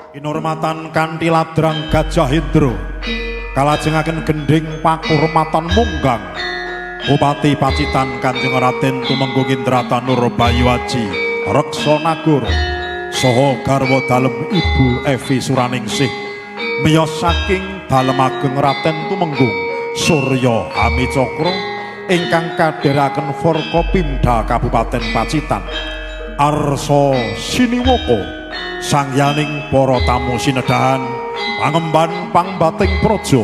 Kinurmatan kanthi ladrang Gajah Hendra kalajengaken gendhing pakurmatan munggang Bupati Pacitan Kanjeng Raden Tumenggung Indratanur Bayu Aji Reksa Nagara saha garwa dalem Ibu Evi Suraningsih miyos saking dalem ageng Raden Tumenggung Surya Amicakra ingkang kadherekaken Forkopimda Kabupaten Pacitan arsa siniwaka sangyaning para tamu sinedahan pangemban pangbating praja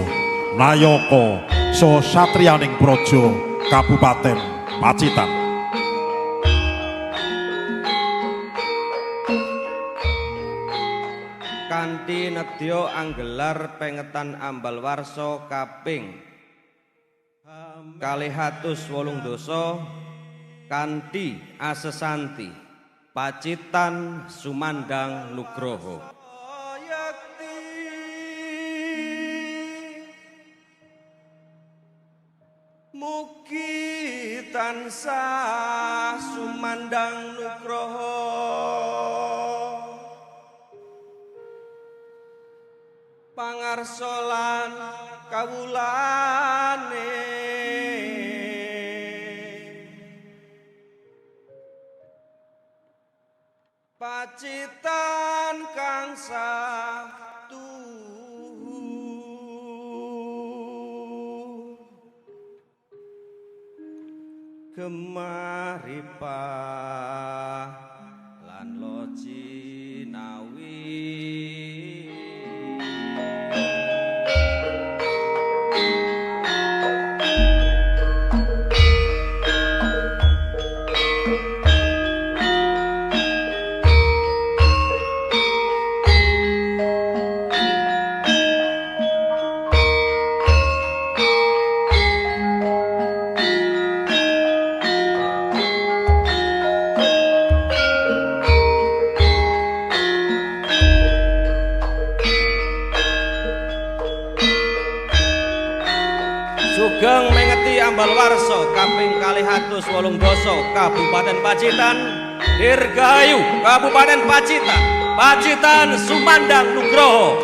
nayaka saha satriyaning praja Kabupaten Pacitan. Kanthi nedya anggelar pengetan ambal warsa kaping 280 kanthi asesanti Pacitan Sumandang Nugroho. Mugi tansah sumandang nugroho pangarsa lan kawulane Pacitan kang tuhu gemaripah lan lojinawi. Sugeng mengeti ambal warsa kaping 280 Kabupaten Pacitan, Dirgahayu Kabupaten Pacitan, Pacitan Sumandang Nugroho.